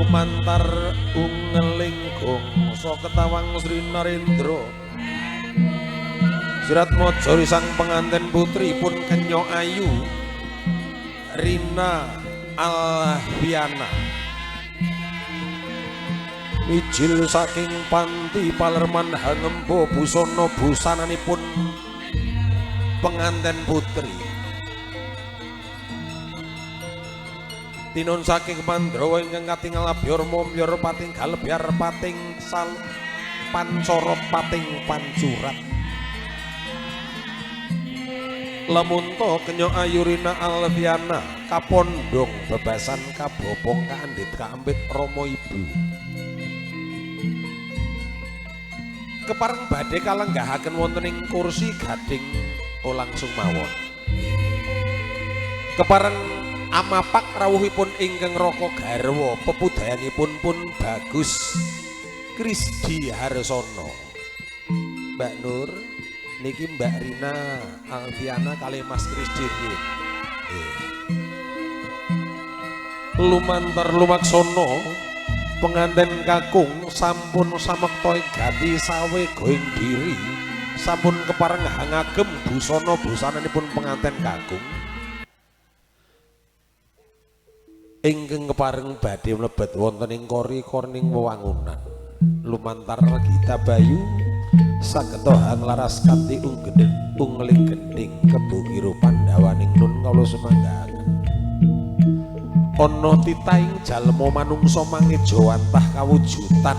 Lumantar ungeling gongso ketawang Sri Narendra Suratmojo sang pengantin putri pun kenyo ayu Rina Alfiana mijil saking panti Palerman hangembo busana busananipun pengantin putri. Tinun saking Mandrawa ingkang katingal abyor momyor pating galebyar pating sal pancara pating pancurat. Lamunto kenya ayurina Alfiana kapondhong bebasan kabopong kaandhit kaambit rama ibu. Kepareng badhe kalenggahaken wonten ing kursi gading langsung mawon. Kepareng amapak rawuhipun ingkang raka garwa pepudayanipun pun Bagus Krisdi Harsono. Mbak Nur niki Mbak Rina Alfiana kali Mas Krisdi nggih. Lumantar lumaksono pengantin kakung sampun samekta ing gati sawe going diri sampun kepareng hangagem busana busananipun pengantin kakung ingkang kepareng badhe mlebet wonten ing kori-korining wewangunan. Lumantar Gita Bayu sageta hanglaras kanthi unggeling gendhing kebo kiro pandhawaning nun kawula sumanggahaken. Ana titahing jalma manungsa mangejawantah kawujudan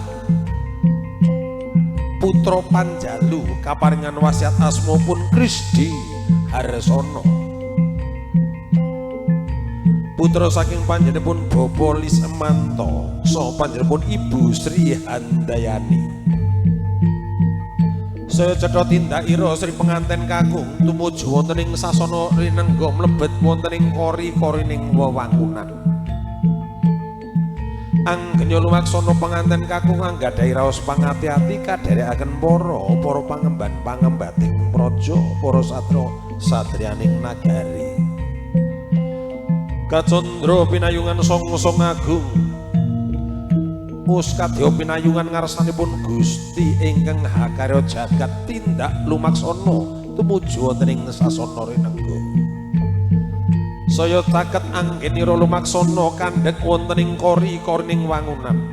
putra Panjalu kaparingan wasiat asma pun Krisdi Harsono. Putra saking panjenenganipun Bapak Lismanto saha panjenenganipun Ibu Sri Handayani. Saya cetha tindakira Sri pengantin kakung tumuju wonten ing sasana rinengga mlebet wonten ing kori-korining wewangunan. Anggenya lumaksana pengantin kakung anggadhahi raos pangati-ati kadherekaken para pangemban pangembating praja para satra satriyaning nagari. Kacandra pinayungan songsong agung muskadya pinayungan ngarsanipun Gusti ingkang hakarya jagat tindak lumaksana tumuju wonten ing sasana rinengga. Saya caket anggenira lumaksana kandhek wonten ing kori-korining wangunan.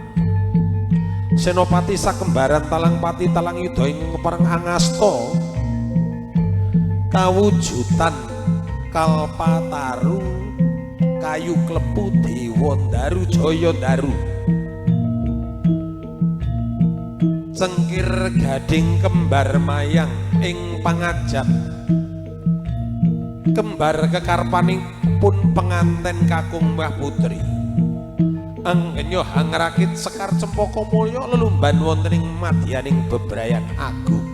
Senopati sakembaran talang pati talang yuda ingkang kepareng angasta kawujudan kalpataru kayu klepu dewa ndaru jaya ndaru cengkir gading kembar mayang ing pangajap kembar kekarpaning pun penganten kakung mbah putri. Anggenya hangrakit sekar cempaka mulya lelumban wonten ing madyaning bebrayan agung.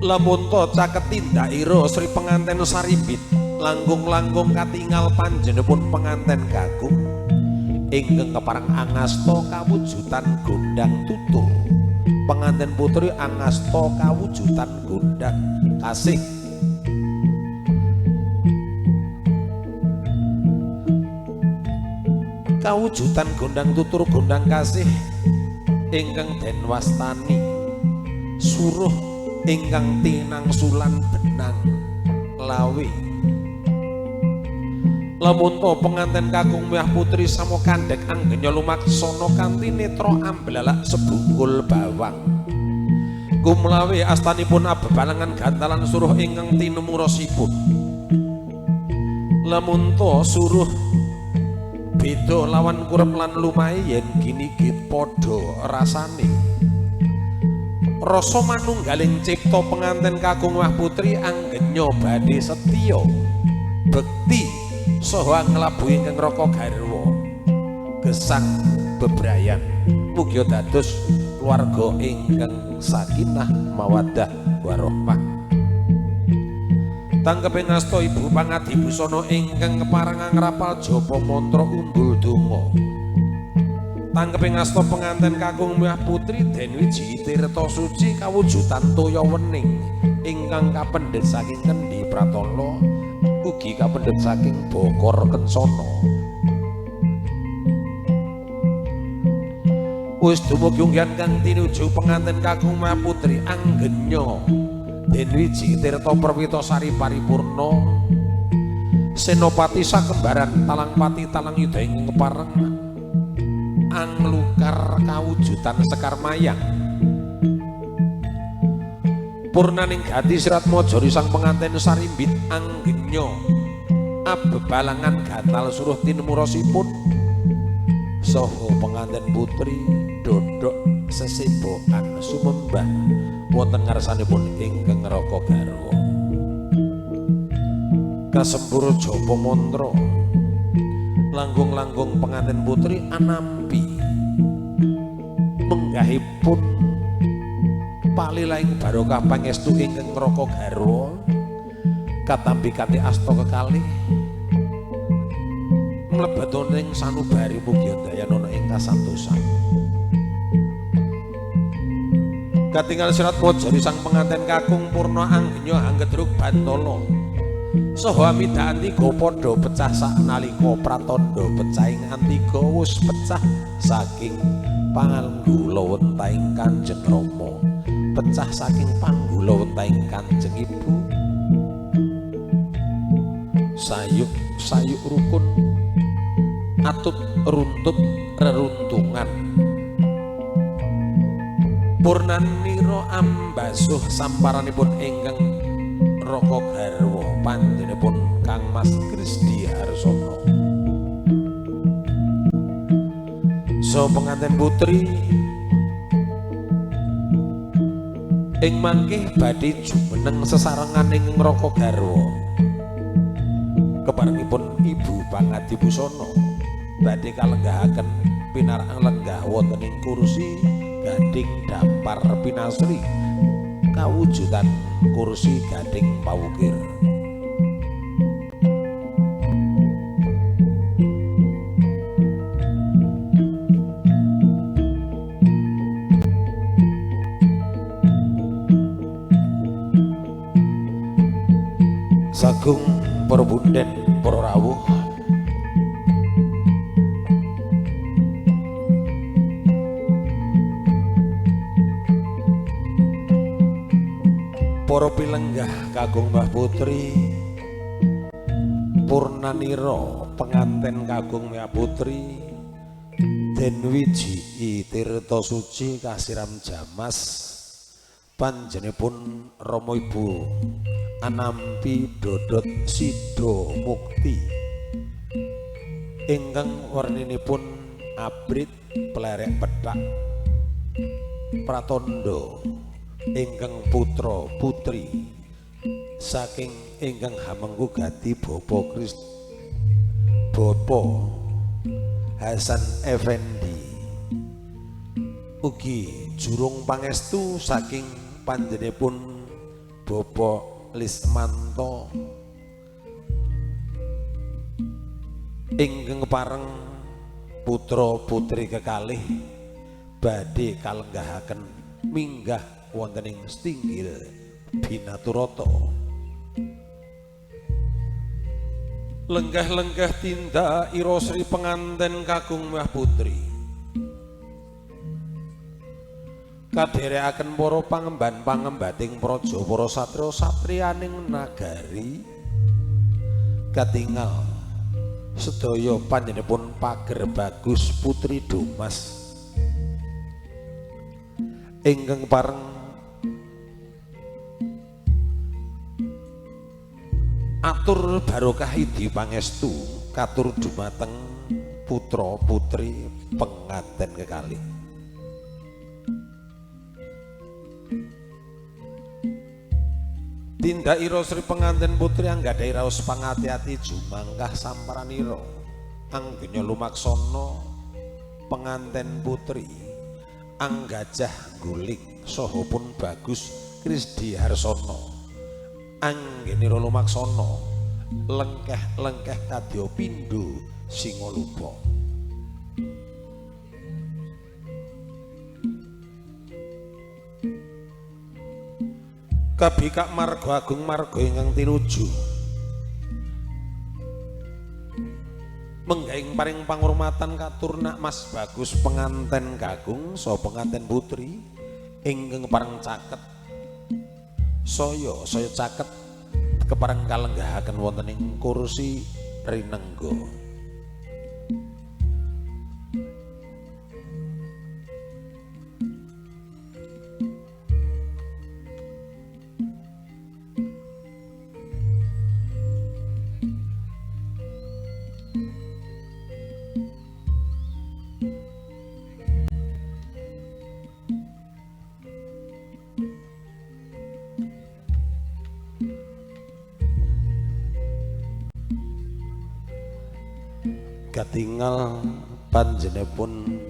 Lamunta caket tindakira Sri penganten sarimbit langkung-langkung katingal panjenenganipun penganten kakung ingkang kepareng angasta kawujudan gondang tutur. Pengantin putri angasta kawujudan gondang kasih. Kawujudan gondang tutur gondang kasih ingkang den wastani suruh ingkang tinangsulan benang lawe. Lamunta pengantin kakung miah putri samo kandhek anggenya lumaksana kanthi netra amblalak sebungkul bawang. Kumlawe astanipun abebalengan gantalan suruh ingkang tinemu rasipun. Lamunta suruh beda lawan kurep lan lumahe yen ginigit padha rasane. Rasa manunggaling cipta pengantin kakung wah putri anggenya badhe setya bekti saha nglabuhi ingkang raka garwa gesang bebrayan. Mugia dados keluarga ingkang sakinah mawaddah warahmah. Tangkepe ngasta ibu pangadi busana ingkang kepareng ngrapal japa mantra umbul donga. Tangkepe ngasta pengantin kakung miah putri den wiji tirta suci kawujudan toya wening ingkang kapendhet saking kendi pratala ugi kapendhet saking Bokor Kencana. Wis dumugi unggihan kang tinuju penganten kakung putri Anggenya Den Wiji Tirta Perwitasari paripurna Senopati sakembaran Talangpati Talang Yuda ing kepareng anglukar kawujudan sekar mayang. Purnaning gati sirat mojori sang penganten sarimbit Anggenya abebalangan gatal suruh tinumurosipun saha penganten putri dodok sesebokan sumembah wonten ngarsanipun ingkang Raka garwa. Kasembur japa mantra langgung-langgung penganten putri anampi menggahipun palilaing barokah pangestu ingkang Raka garwa katampi kanthi asta kekalih mlebet ing sanubari mugi dayanana ing kasantosan. Katingal serat mojori sang penganten kakung purna Anggenya anggedruk bantala saha amidah antiga padha pecah saknalika pratandha pecahing antiga wus pecah saking panggulawentahing Kanjeng Rama, pecah saking panggulawentahing Kanjeng Ibu. Sayuk sayuk rukun atut runtut reruntungan purnanira ambasuh samparanipun ingkang Raka garwa panjenenganipun Kang Mas Krisdi Harsono. So penganten putri ing mangke badhe jumeneng sesarengan ing Raka garwa keparengipun Ibu Pangadibusana badhe kalenggahaken pinarak lenggah wonten ing kursi gading dampar pinasri kawujudan kursi gading pawukir. Sagung para bunden para rawuh, para pilenggah kakung Mbah Putri purnanira penganten kakung Mbah Putri Den Wiji Tirta Suci kasiram jamas panjenenganipun Rama Ibu anampi dodot sido mukti ingkang werninipun abrit plerek pethak pratandha ingkang putra putri saking ingkang hamengku gati Bapak Krist Bapak Hasan Effendi ugi jurung pangestu saking panjenenganipun Bapak Lismanto ingkang pareng putra putri kekalih badhe kalenggahaken minggah wonten ing stinggil binaturata. Lenggah-lenggah tindak ira sri penganten kakung Mbah Putri kadherekaken para pangemban pangembating praja para satriya satriyaning nagari katingal sedaya panjenenganipun pager bagus Putri Domas ingkang pareng atur barokah idi pangestu katur dumateng putra putri penganten kekalih. Tindak ira sri penganten putri anggadhahi raos pangati-ati jumangkah samparanira anggenya lumaksana penganten putri anggajah guling saha pun bagus Krisdi Harsono anggenira lumaksana lengkeh-lengkeh kadya pindho singalupa. Kabikak marga agung marga ingkang tinuju Menggaing paring pangurmatan katur nak Mas Bagus penganten kakung saha penganten putri ingkang kepareng caket saya saya caket kepareng kalenggahaken wonten ing kursi rinengga. Katingal panjenenganipun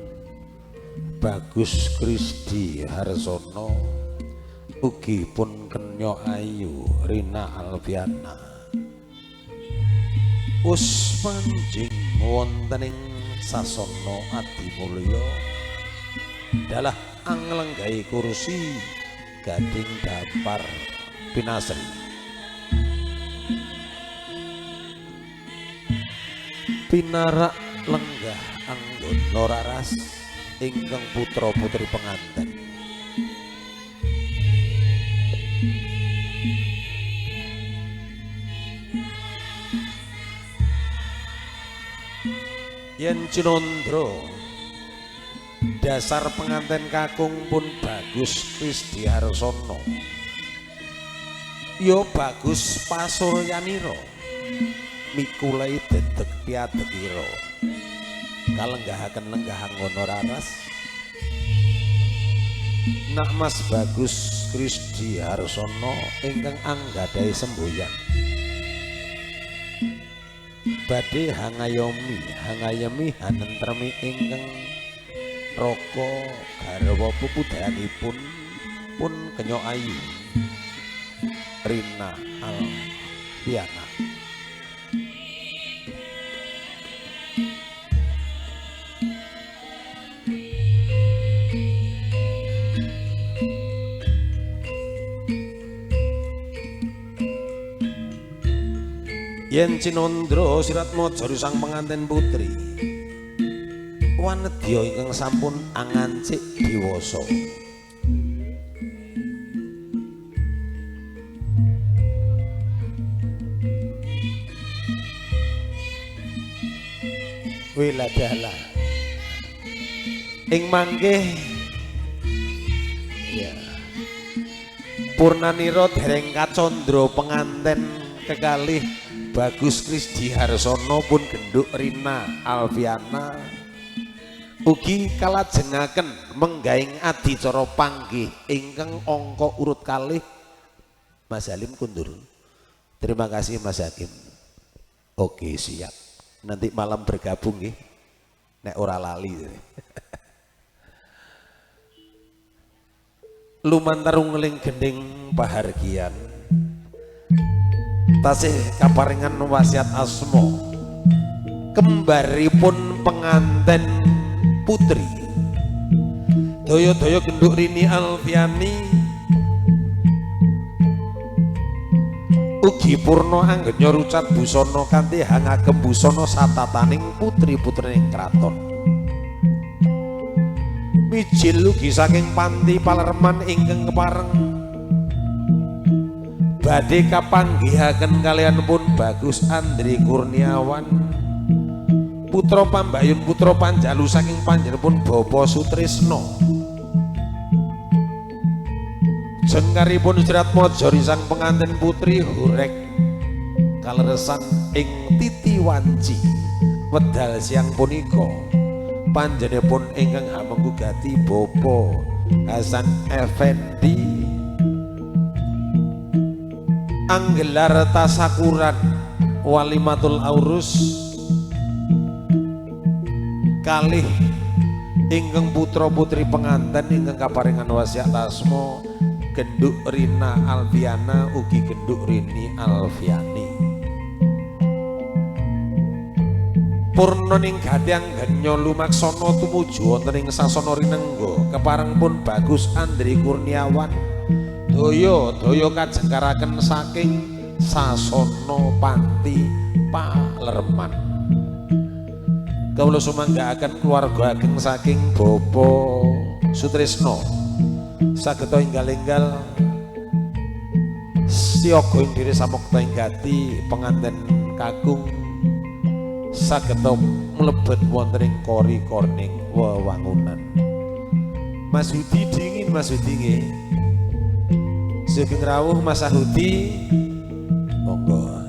Bagus Krisdi Harsono ugi pun kenya ayu Rina Alfiana us manjing wonten ing sasana adimulya dalah anglenggahi kursi gading dampar pinasri. Pinarak lenggah anggona raras ingkang putra putri penganten. Yen cinondro dasar penganten kakung pun Bagus Krisdi Harsono yo bagus pasuryanira mikulai dedeg piadekira kalenggahaken lenggah anggona raras nak Mas Bagus Krisdi Harsono ingkang anggadhahi semboyan badhe hangayomi hangayemi hanentremi ingkang raka garwa pupudayanipun pun kenya ayu Rina Alfiana. Yen cinondro siratmaja sang pengantin putri wanedya ingkang sampun angancik dewasa. Wiladalah ing mangke ya purnanira dereng kacandra penganten kekalih Bagus Krisdi Harsono pun genduk Rina Alfiana ugi kalajengaken menggaing adicara panggih ingkang angka urut kalih. Mas Halim kundur. Terima kasih Mas Hakim. Oke siap. Nanti malam bergabung nggih. Nek ora lali. Lumantar ungling gending pahargyan tasih kaparingan wasiat asma kembaripun penganten putri daya-daya genduk Rini Alfiani ugi purna anggenya rucat busana kanthi hangagem busana satataning putri-putrining kraton mijil ugi saking panti palerman ingkang kepareng badhe kapanggihaken kalian pun Bagus Andri Kurniawan putra Pambayun putra Panjalu saking panjenenganipun Bapak Sutrisno jengkaripun Siratmaja sang pengantin putri horeg kaleresan ing titi wanci wedal siang punika panjenenganipun ingkang hamengku gati Bapak Hasan Effendi anggelar tasakuran walimatul aurus kalih ingkang putra putri penganten ingkang kaparingan wasiat asma genduk Rina Alfiana ugi genduk Rini Alfiani. Purna ning gati anggenya lumaksana tumuju wonten ing sasana rinengga kepareng pun Bagus Andri Kurniawan daya daya kajengkaraken saking sasana panti palerman. Kawula sumanggaaken keluarga ageng saking Bapak Sutrisno sageta enggal-enggal siaga ing diri samekta ing gati penganten kakung sageta mlebet wonten ing kori korning wewangunan. Mas Hudi dingin Mas Hudi nggih. Sugeng rawuh Mas Hudi. Monggo.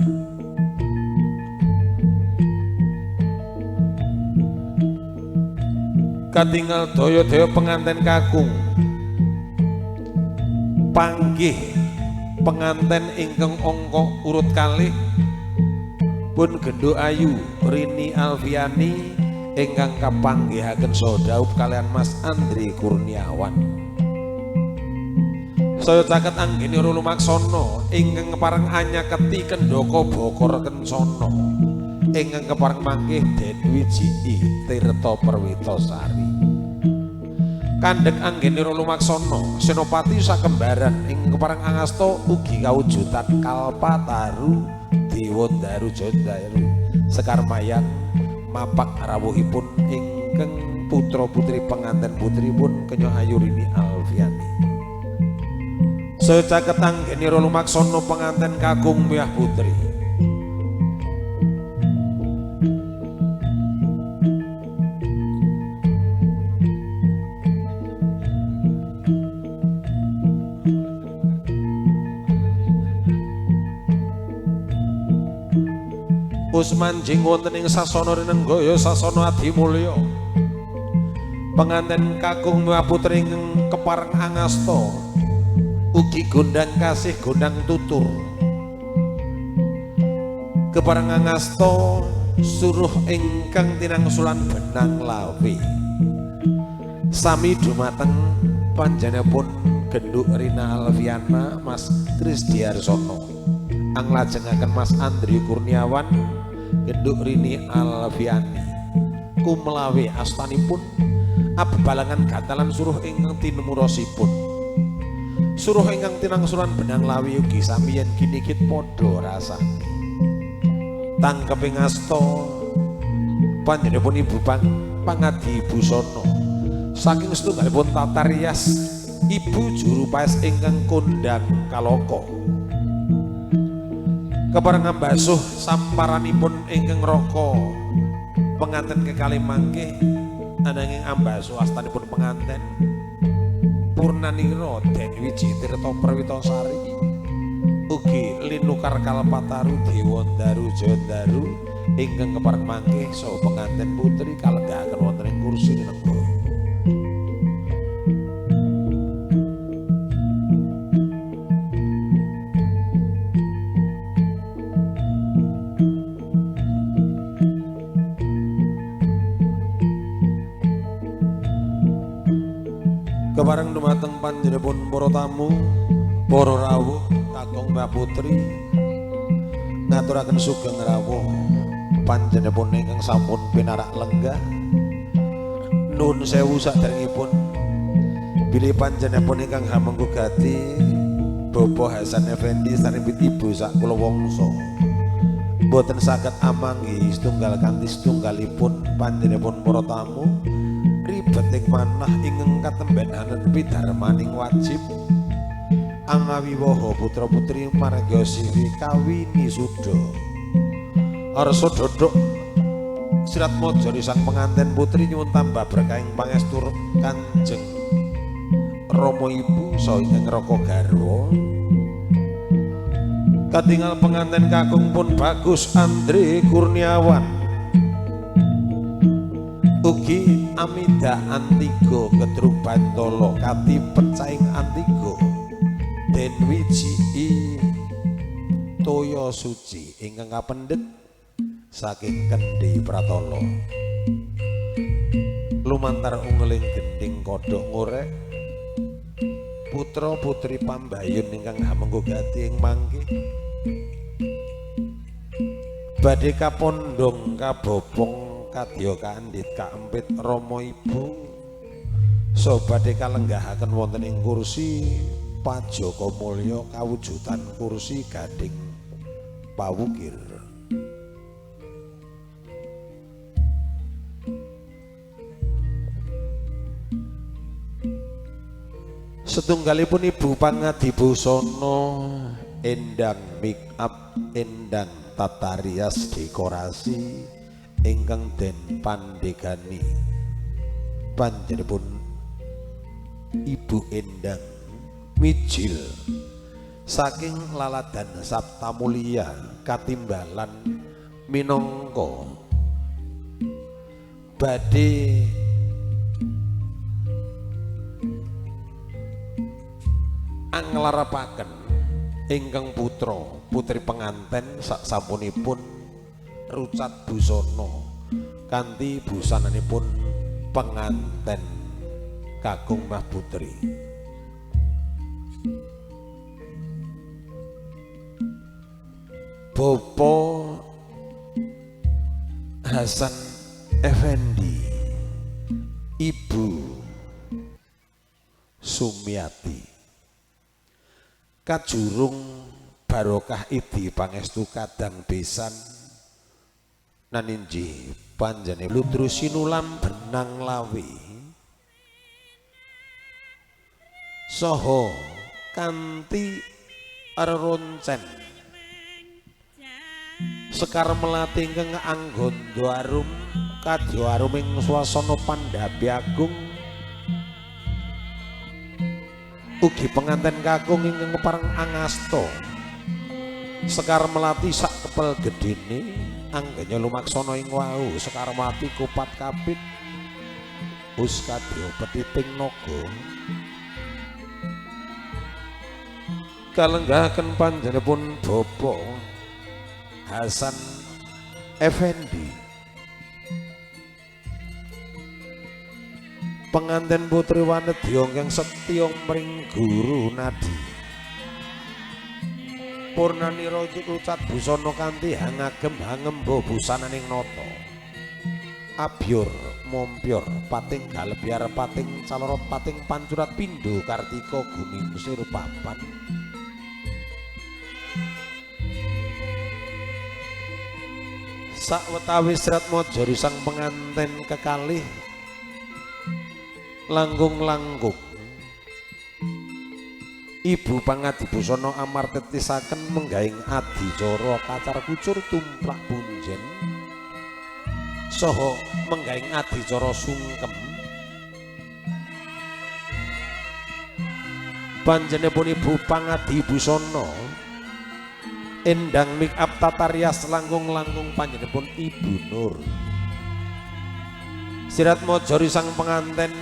Katingal daya-daya penganten kakung panggih penganten ingkang angka urut kalih pun Genduk Ayu Rini Alfiani ingkang kapanggihaken saha dhaup kalian Mas Andri Kurniawan. Saya caket anggene lumaksana ingkang kepareng anyaketi kendaka bokor kencana ingkang kepareng mangkih Den Wijii Tirta Perwitasari. Kandhek anggene lumaksana senopati sakembaran ingkang kepareng angasta ugi kawujudan Kalpataru Dewandaru Jandaru Sekar Mayang mapak rawuhipun ingkang putra putri penganten putripun Kenya Ayu Rini Alfiani. Saya caket anggene lumaksana penganten kakung miah putri. Usman jing wonten ing sasana rinenggaya sasana adimulya. Penganten kakung miah putri ingkang kepareng angasta ugi gondang kasih gondang tutur. Kepareng angasta suruh ingkang tinangsulan benang lawe. Sami dumateng panjenenganipun Genduk Rina Alfiana Mas Krisdiarsono. Anglajengaken Mas Andri Kurniawan Genduk Rini Alfiani kumlawe astanipun abebalangan gatalan suruh ingkang tinemurosipun. Suruh ingkang tinangsulan benang lawi ugi sami yen ginikit padha rasane. Tangkeping asta panjenenganipun Ibu Pangadi Busana saking setunggalipun tatar rias Ibu juru paes ingkang kondhang kalaka. Kepareng mbasuh samparanipun ingkang raka penganten kekalih mangkih ananging ambasuh astanipun penganten Purnanira Den Wiji Tirta Perwitasari ugi linukar Kalpataru Dewandaru Jandaru ingkang kepareng mangkih saha penganten putri kalenggahaken wonten ing kursi rinengga. Kepareng dumateng panjenenganipun para tamu, para rawuh, kakung mbah putri ngaturaken sugeng rawuh panjenenganipun ingkang sampun pinarak lenggah. Nuwun sewu saderengipun bilih panjenenganipun ingkang hamengku gati Bapak Hasan Effendi sareng ibu sak kula wangsa boten saged amanggi setunggal kanthi setunggalipun panjenenganipun para tamu ribet ing manah ingkang katemben anepi dharmaning wajib angawiwaha putra putri marga siwi kawini suda arsa dodok sirat mojo sang penganten putri nyuwun tambah berkahing pangestu Kanjeng Rama Ibu saha ingkang raka garwa. Katingal penganten kakung pun Bagus Andri Kurniawan ugi Amida Antigo Gedruk Bantala kati pecahing Antigo Den Wijii Toya Suci ingkang kapendhet saking Kendhi Pratala. Lumantar ungeling gendhing kodhok ngorek putra putri pambayun ingkang hamengku gati ing mangke badhe kapondhong kabopong kadya kandhit kaempit rama ibu so badhe kalenggahaken wonten ing kursi pajaka mulya kawujudan kursi gading pawukir. Setunggalipun Ibu Pangadibusana endang make up, endang tata rias dekorasi ingkang den pandegani panjenenganipun Ibu Endang Mijil saking Laladan Saptamulia katimbalan minangka badhe anglarapaken ingkang putra putri penganten saksampunipun rucat busana kanthi busananipun penganten kakung mah putri. Bapak Hasan Effendi, Ibu Sumiati, kajurung barokah idi pangestu kadang besan naninji panjane ludru sinulam benang lawe soho kanthi reroncen sekar melati ingkang angganda arum kadya arum ing swasana pandhapi agung ugi penganten kakung ingkang kepareng angasta sekar melati sak kepel gedene anggenya lumaksana ing wau sekar melati kupat kapit us kadya petiting naga kalenggahaken panjenenganipun Bapak Hasan Effendi penganten putri wanedya ingkang setya mring guru nadi purnanira rucat busana kanthi hangagem hangemba busananing nata abyur mompyor pating galebyar pating calorot pating pancurat pindho kartika gumingsir papan sakwetawis Ratmajari sang penganten kekalih langkung-langkung Ibu Pangadibusana amartetisaken menggaing adicara kacar kucur tumplak punjen saha menggaing adicara sungkem panjenenganipun Ibu Pangadibusana endang make up tata rias langkung-langkung panjenenganipun Ibu Nur Sirat Mojori sang penganten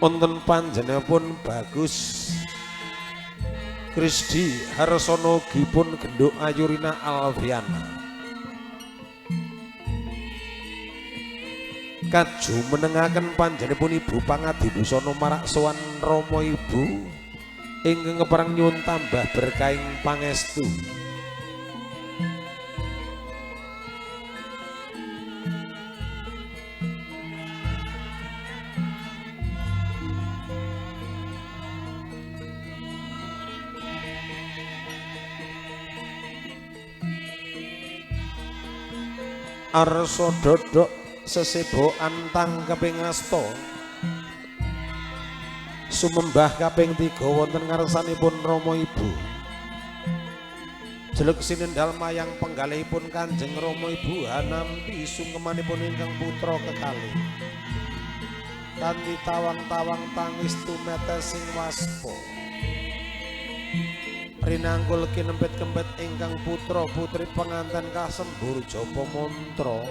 wonten panjenenganipun Bagus Krisdi Harsono gipun genduk Ayurina Alfiana kaju menengaken panjenenganipun Ibu Pangadibusana marak sowan Rama Ibu ingkang kepareng nyuwun tambah berkahing pangestu. Arsa dodok sesebokan tangkeping asta sumembah kaping 3 wonten ngarsanipun Rama Ibu jelek sinendal mayang penggalihipun Kanjeng Rama Ibu hanampi sungkemanipun ingkang putra kekalih kanthi tawang-tawang tangis tumetes sing waspa rinangkul kinempit-kempit ingkang putra putri penganten kasembur japa mantra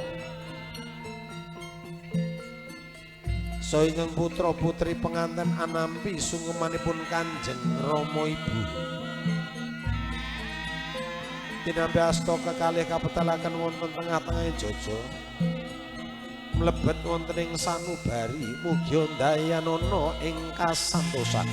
so ingkang putra putri penganten anampi sungkemanipun Kanjeng Rama Ibu tinampi asta kekalih kapetalaken wonten tengah-tengahing jaja mlebet wonten ing sanubari mugi ndayanana ing kasantosan.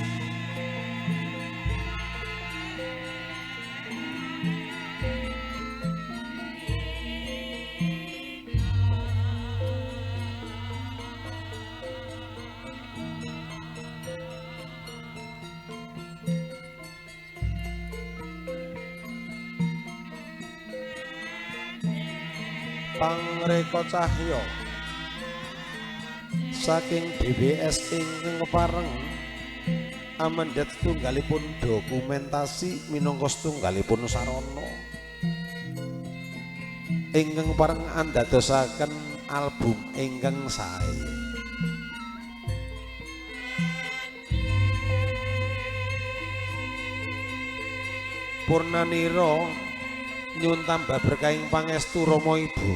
Pangreka cahya saking DBS ingkang kepareng Amendhet setunggalipun dokumentasi minangka setunggalipun sarana ingkang pareng andadosaken album ingkang sae. Purnanira nyuwun tambah berkahing pangestu Rama Ibu.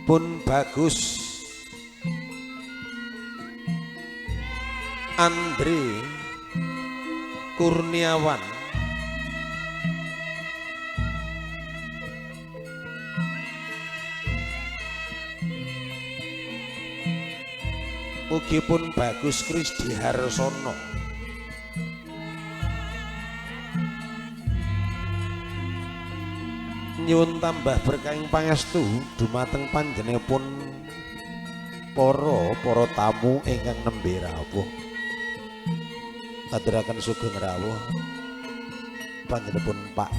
Pun bagus Andre Kurniawan ugi pun bagus Krisdi Harsono nyuwun tambah berkahing pangestu dumateng panjenenganipun para tamu ingkang nembe rawuh. Aturaken sugeng rawuh panjenenganipun Pak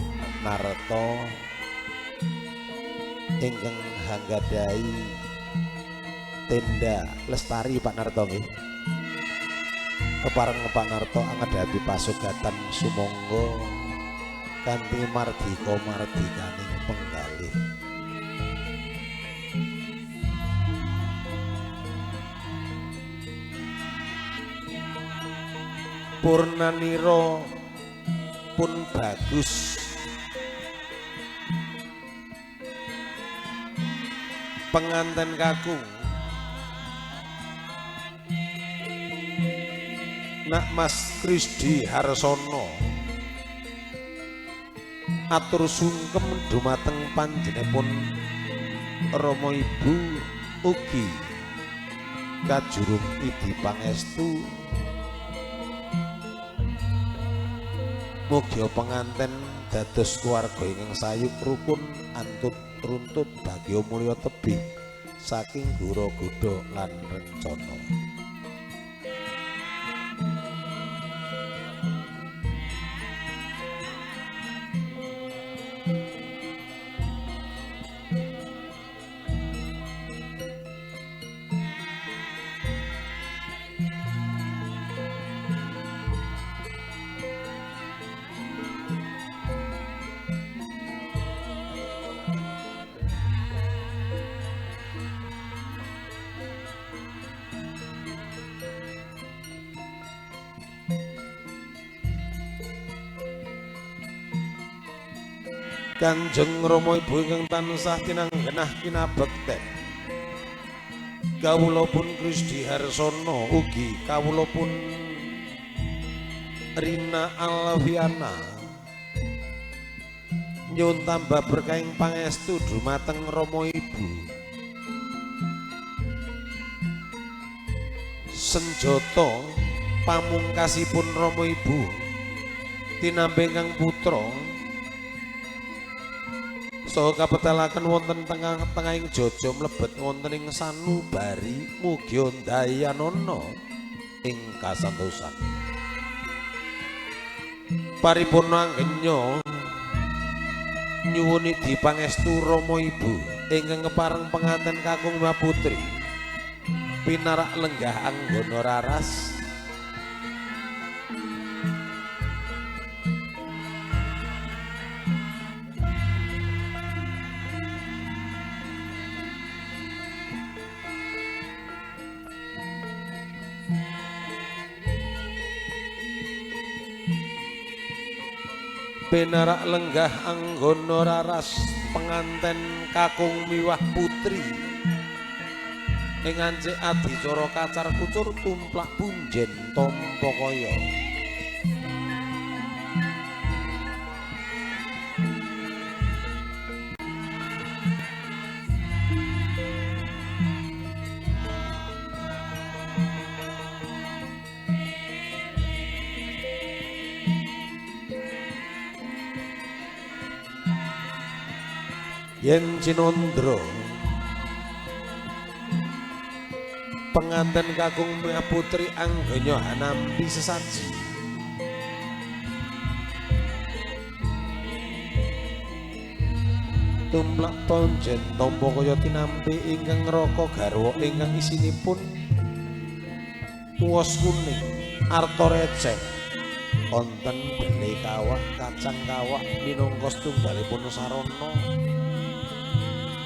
Narto ingkang hanggadhahi tenda lestari. Pak Narto nggih. Kepareng Pak Narto anggadhahi pasugatan sumangga kanthi mardika mardikaning penggalih. Purnanira pun bagus penganten kakung Nak Mas Krisdi Harsono atur sungkem dumateng panjenenganipun Rama Ibu ugi kajurung idi pangestu. Mugia penganten dados keluarga ingkang sayuk rukun antut runtut bagya mulya tebih saking gura godha lan rencana. Kanjeng Rama Ibu ingkang tansah tinanggenah kinabekten, kawula pun Krisdi Harsono ugi kawula pun Rina Alfiana nyuwun tambah berkahing pangestu dumateng Rama Ibu. Senjata pamungkasipun Rama Ibu tinampi ingkang putra saha kapetelaken wonten tengah-tengahing jojo mlebet wonten ing sanubari mugia ndayanana ing kasantosan. Paripurna anggenya nyuwun idi pangestu Rama Ibu ingkang kepareng penganten kakung wa putri pinarak lenggah anggana raras. Pinarak lenggah anggana raras penganten kakung miwah putri ing ancik adicara kacar kucur tumplak punjen tampa kaya. Yen cinondro penganten kakung miwah putri angganya hanampi sesaji tumplak ponjen tampa kaya tinampi ingkang neraka garwa ingkang isinipun Uwos kuning arta receh wonten dhelé kawak kacang kawak minangka setunggalipun sarana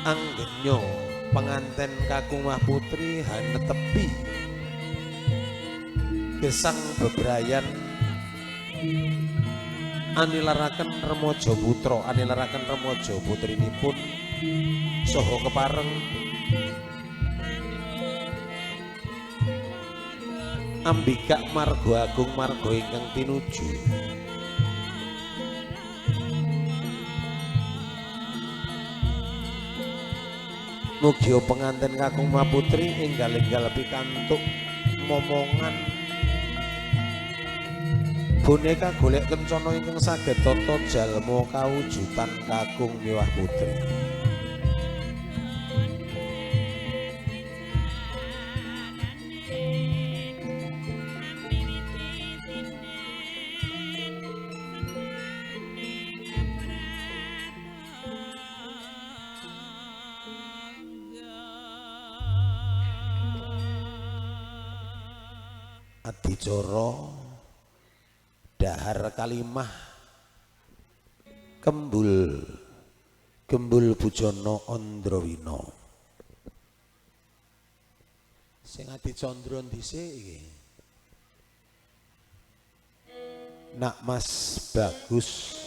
anggenya penganten kakung mah putri hanetepi gesang bebrayan anilaraken remaja putra anilaraken remaja putrinipun saha kepareng ambikak marga agung marga ingkang tinuju. Mugia penganten kakung maputri enggal-enggal pikantuk momongan boneka golek kencana ingkang saged tata jalma kawujudan kakung miwah putri. Adicara dahar kalimah kembul gembul bujana Andrawina. Sing adicandra dhisik iki Nak Mas Bagus.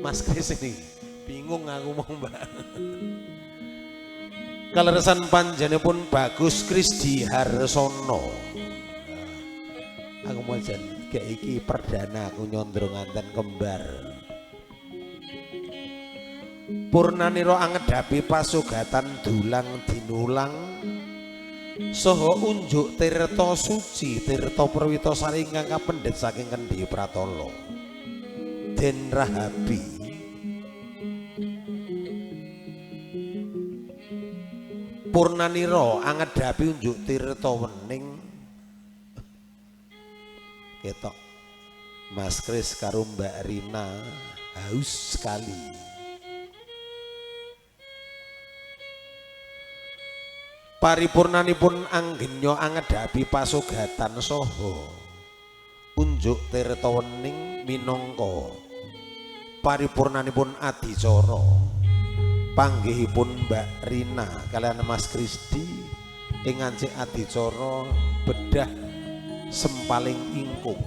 Mas Kris ini bingung aku mau mbak. Kaleresan panjenenganipun Bagus Krisdi Harsono. Aku mau jan gek iki perdana aku nyondro nganten kembar. Purnanira angedhapi pasugatan dulang dinulang saha unjuk tirta suci tirta perwita sari ingkang kapendhet saking Kendhi Pratala. Den Rahabi purnanira angedhapi unjuk tirta wening ketok Mas Kris karo Mbak Rina haus sekali. Paripurnanipun anggenya angedhapi pasugatan saha unjuk tirta wening minangka paripurnanipun adicara panggihipun Mbak Rina kalian Mas Krisdi ing ngancik adicara bedah sempaling ingkung.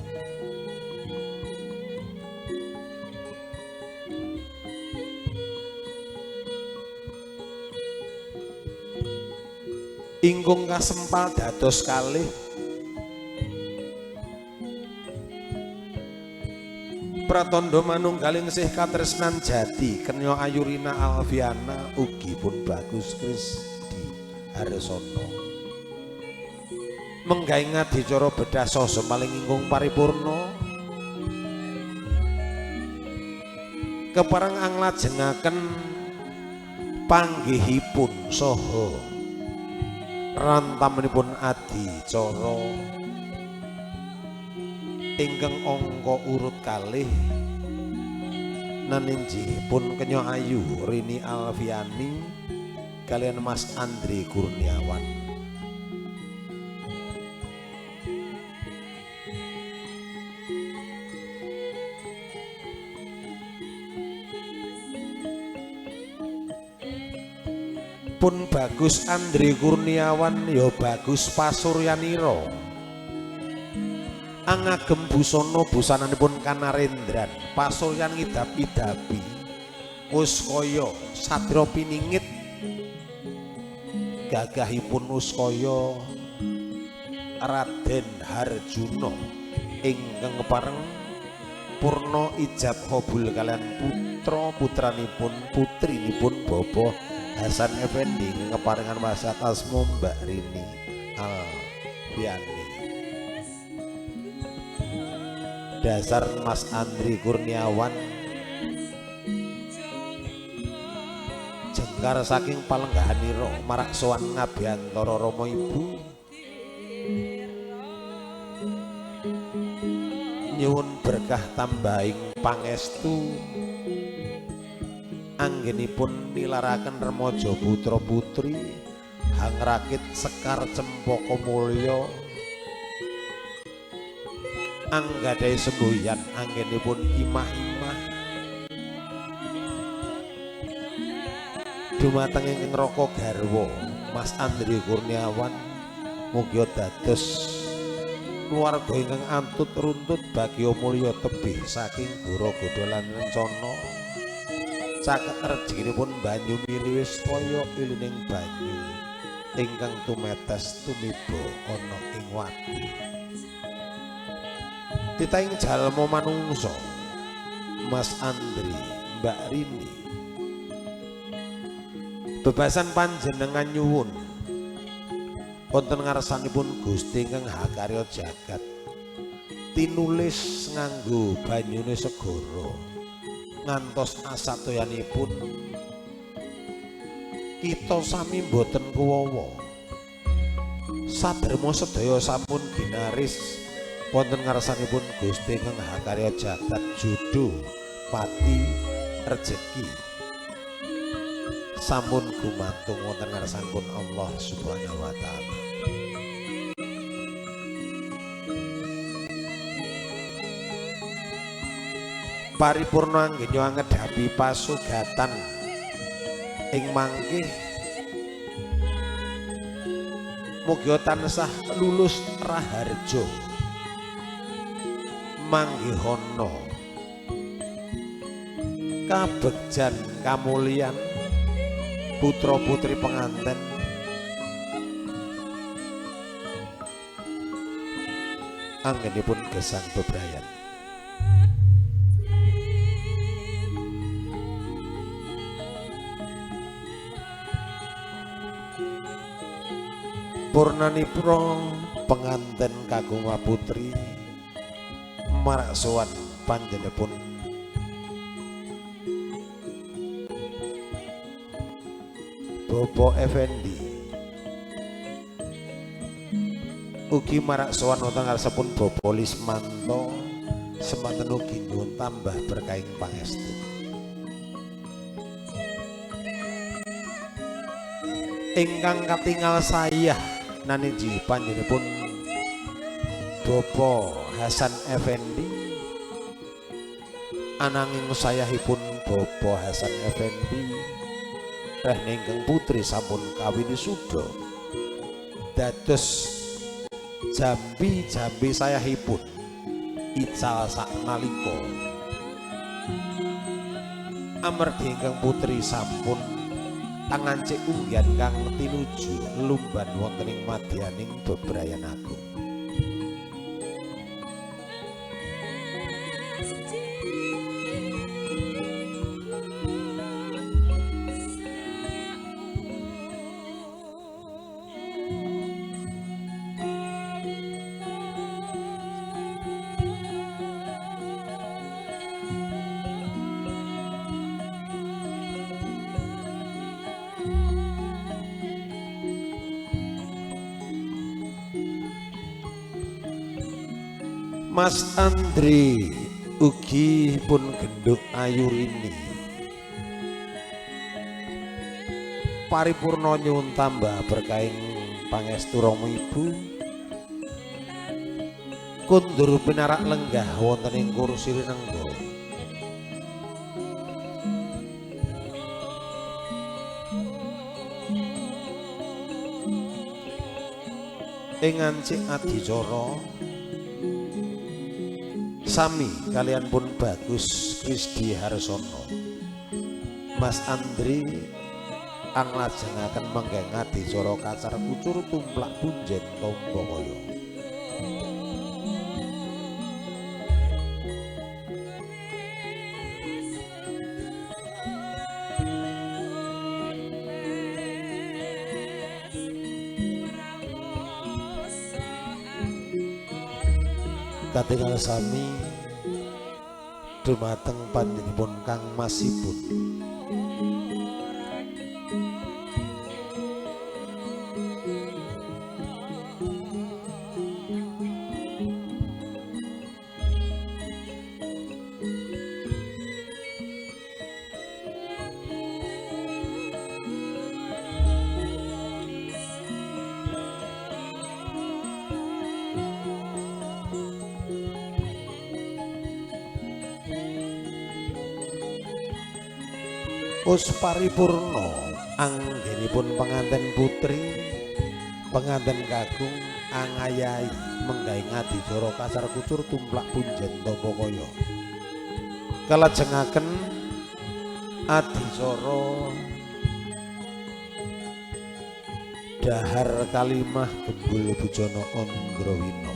Ingkung kasempal dados kalih pratandha manunggaling sih katresnan jati kenya Ayurina Alfiana ugi pun Bagus Krisdi Harsono menggae adicara bedah saha paling ingkung paripurna kepareng anglajengaken panggihipun saha rantamanipun adicara ingkang angka urut kalih neninjihipun kenya ayu Rini Alfiani kalian Mas Andri Kurniawan. Pun Bagus Andri Kurniawan ya Bagus Pasuryanira angagem busana busananipun kanarendran pasuryan ngidap-idapi wis kaya sadra piningit gagahipun wis kaya Raden Harjuna ingkang kepareng purna ijab qabul kalian putra putranipun putrinipun Bapak Hasan Effendi ngeparengan wasat asma Mbak Rini Alfiani. Dasar Mas Andri Kurniawan jengkar saking palenggahanira marak sowan ngabiyantara rama ibu Nyuwun berkah tambahing pangestu anggenipun nilaraken remaja putra putri hangrakit sekar cempaka mulya anggadhahi semboyan anggenipun imah-imah dumateng ingkang raka garwa Mas Andri Kurniawan mugi dados keluarga ingkang antut runtut bagya mulya tebih saking gora godha lan rencana caket rejekinipun banyu mili wis kaya ilining banyu ingkang tumetes tumiba ana ing watu. Titahing jalma manungsa Mas Andri, Mbak Rini, bebasan panjenengan nyuwun wonten ngarsanipun Gusti ingkang hakarya jagat tinulis nganggo banyune segara ngantos asatoyanipun kita sami boten kuwawa saderma sedaya sampun ginaris wonten ngarsanipun Gusti ingkang hakarya jagat judo pati rejeki sampun gumantung wonten ngarsanipun Allah Subhanahu wa taala. Paripurna anggenya angedhapi pasugatan ing mangke mugi tansah lulus raharja manggihana kabegjan kamulyan putra putri penganten anggenipun gesang bebrayan. Purnanipura penganten kakung putri marak sowan panjenenganipun Bapak Effendi ugi marak sowan wonten ngarsapun Bapak Lismanto semanten ugi nyuwun tambah berkahing pangestu. Ingkang katingal sayah naniji panjenenganipun Bapak Hasan Effendi ananging sayahipun Bapak Hasan Effendi reh ingkang putri sampun kawin suda dados jambi-jambi sayahipun ical saknalika amargi ingkang putri sampun angancik unggihan kang tinuju lumban wonten ing madyaning bebrayan agung. Mas Andri ugi pun genduk ayurini paripurna nyuwun tambah berkahing pangestu Rama Ibu kundur pinarak lenggah wonten ing kursi rinengga. Ing ngancik adicara sami kalian pun Bagus Krisdi Harsono Mas Andri anglajengaken menggeng adicara kacar kucur tumplak punjen tombo kaya. Katingal sami dumateng panjenenganipun Kang Masipun Wis paripurna anggenipun penganten putri, penganten kakung angayahi menggahi adicara kasar kucur tumplak punjen tapa kaya. Kalajengaken adicara dahar kalimah gembul bujana Andrawina.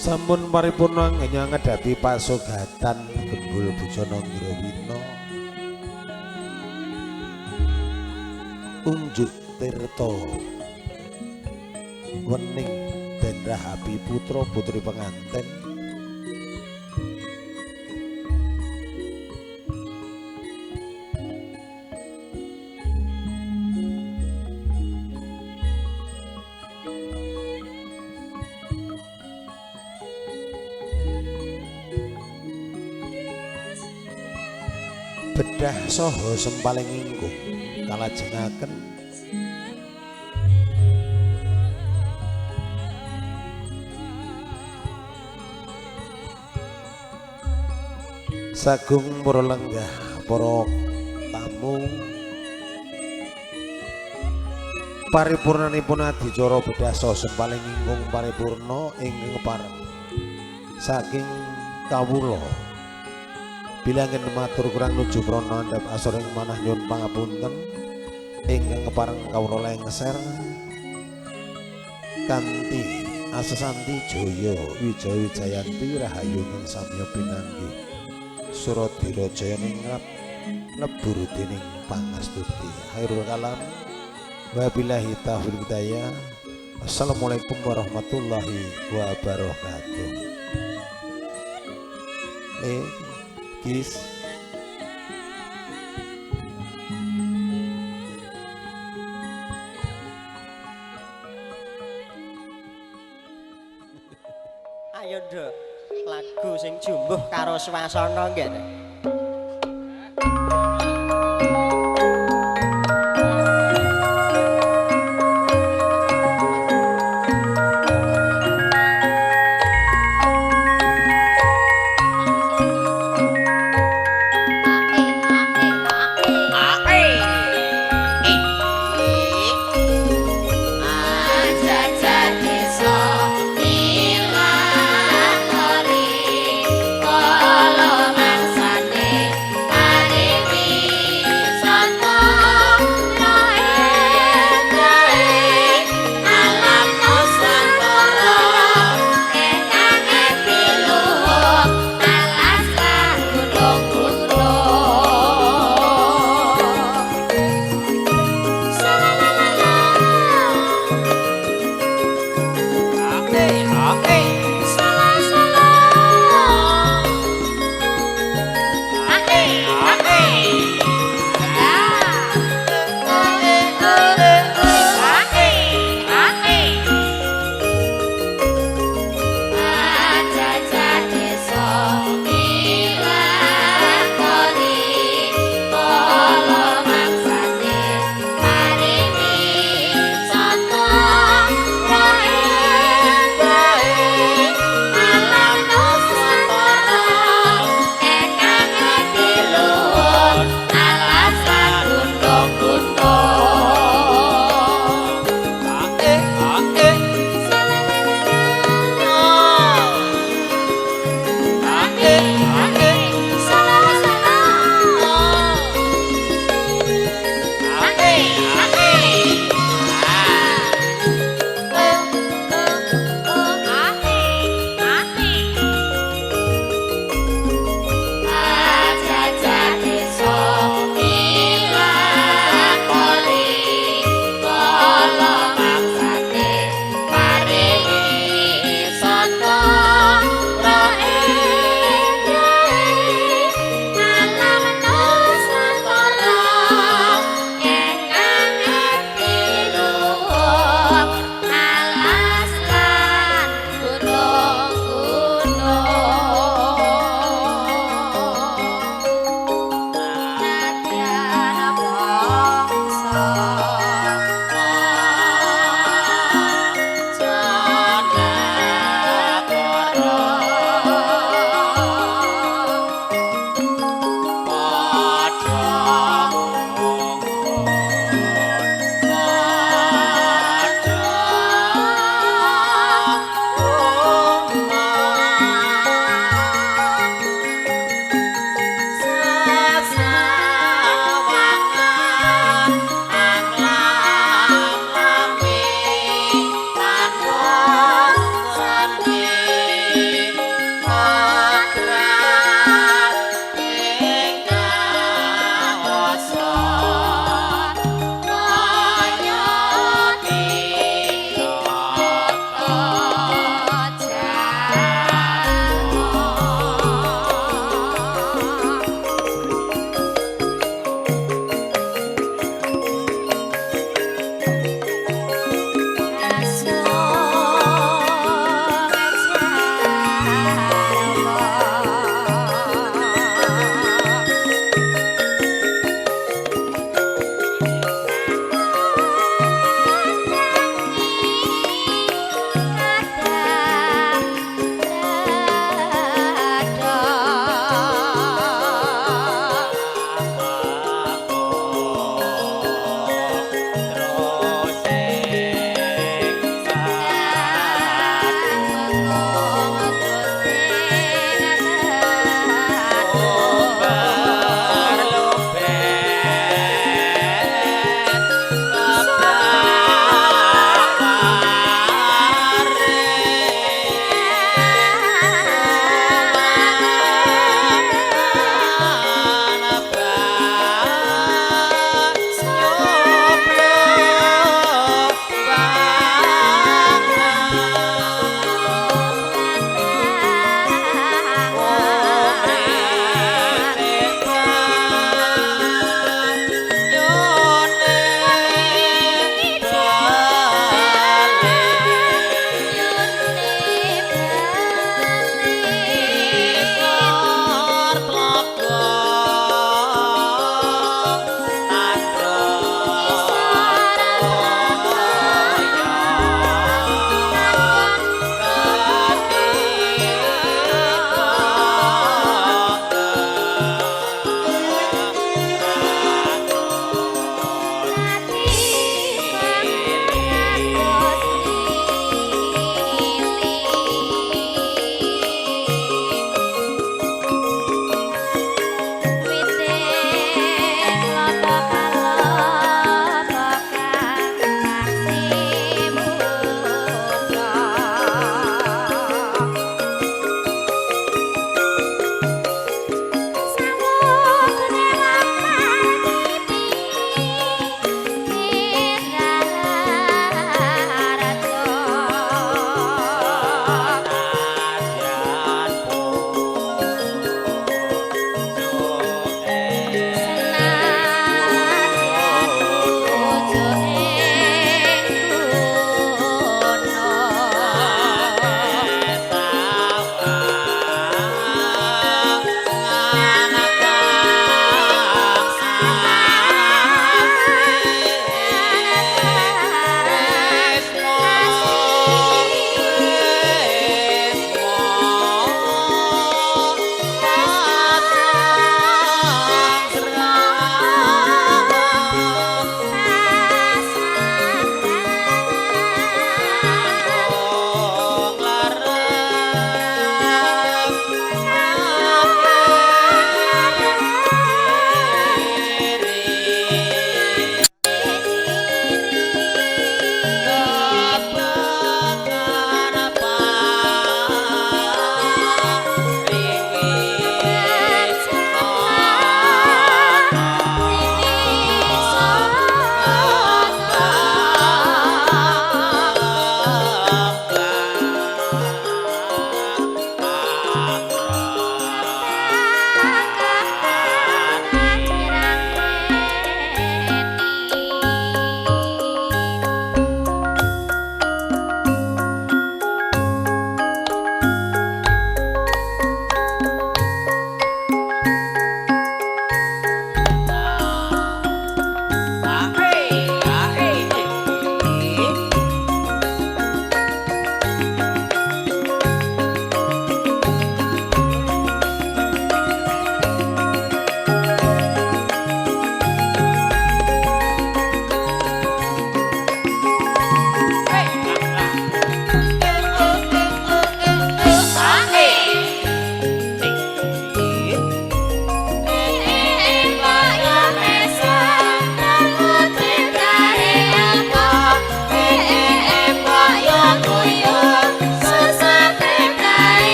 Sampun paripurna ngedhapi pasugatan gembul bujana Andrawina. Unjuk tirta wening den rahapi putra putri penganten. Bedah saha sempaling ingkung kalajengaken sagung para lenggah para tamu paripurnanipun adicara bedah saha sempaling ingkung paripurna ingkang pareng saking kawula. Bilangin matur kurang nuju prana andhap asor ing manah nyuwun pangapunten ingkang kepareng kawula lengser kanthi asesanti jaya wijaya wijayanti rahayu ing samya pinanggih Suradira jaya ningrat lebur dening pangastuti. Khairul kalam wabillahi taufiq hidayah. Assalamualaikum warahmatullahi wabarakatuh. Gis. Ayo nduk, lagu sing jumbuh karo swasana nggih. Kala mangsa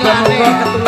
Muga-muga Ilane. ketulungan.